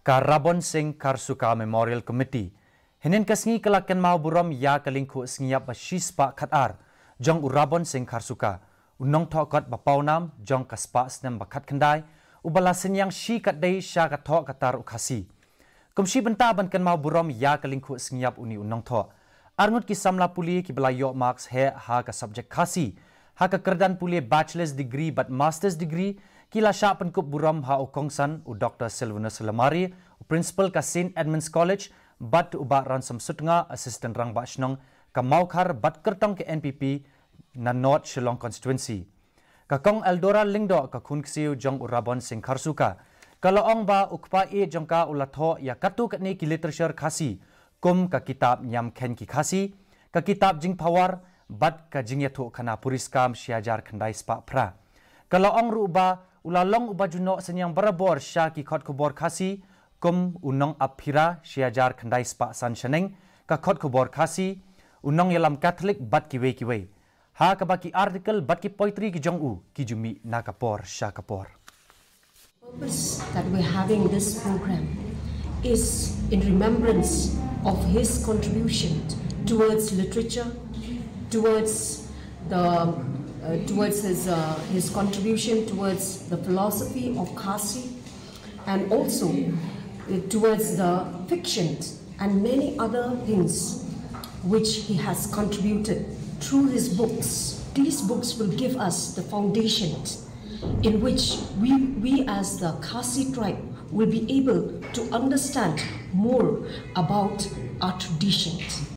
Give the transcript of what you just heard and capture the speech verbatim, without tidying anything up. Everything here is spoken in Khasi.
Ka Rabon Singh Kharsuka Memorial Committee hynnin ka sngi ka la kynmaw burom ïa ka lyngkhuh sngi ïap ba shispah khatar jong u Rabon Singh Kharsuka, u nongthoh kot ba pawnam jong ka spah snem ba khatkhyndai, uba la synñiang shi katdei sha ka thoh ka tar u Khasi. Kum shi bynta ban kynmaw burom ïa ka lyngkhuh sngi ïap une u nongthoh, arngut ki samla pule kiba la ïoh marks heh ha ka subject Khasi ha ka kyrdan pule bachelor's degree bad master's degree ki la shah pynkup burom ha u kongsan u Doctor Sylvanus Lamare, u principal ka Saint Edmund's College, bad u Bah Ransom Sutnga, assistant rangbah shnong ka Mawkhar bad kyrtong ka N P P na North Shillong Constituency. Ka Kong Eldora Lyngdoh, ka khun ksiew jong u Rabon Singh Kharsuka, ka la ong ba u kpa ïeit jong ka u la thoh ïa katto katne ki literature Khasi, kum ka kitab Niam Kheiñ ki Khasi, ka kitab Jingphawar bad ka jingïathuhkhana Puriskam shi hajar khyndai spah phra. Ka la ong ruh ba u la long uba ju noh synñiang barabor sha ki khot khubor Khasi, kum u Nongap Phira shi hajar khyndai spah san shaneng, ka khot khubor Khasi, u Nongïalam Catholic bad kiwei kiwei, ha kaba ki article bad ki poetry ki jong u ki ju mih na ka por sha ka por. Purpose that we're having this program is in remembrance of his contribution towards literature, towards the uh, towards his uh, his contribution towards the philosophy of Khasi, and also uh, towards the fiction and many other things which he has contributed through his books. These books will give us the foundation in which we, we as the Khasi tribe will be able to understand more about our traditions.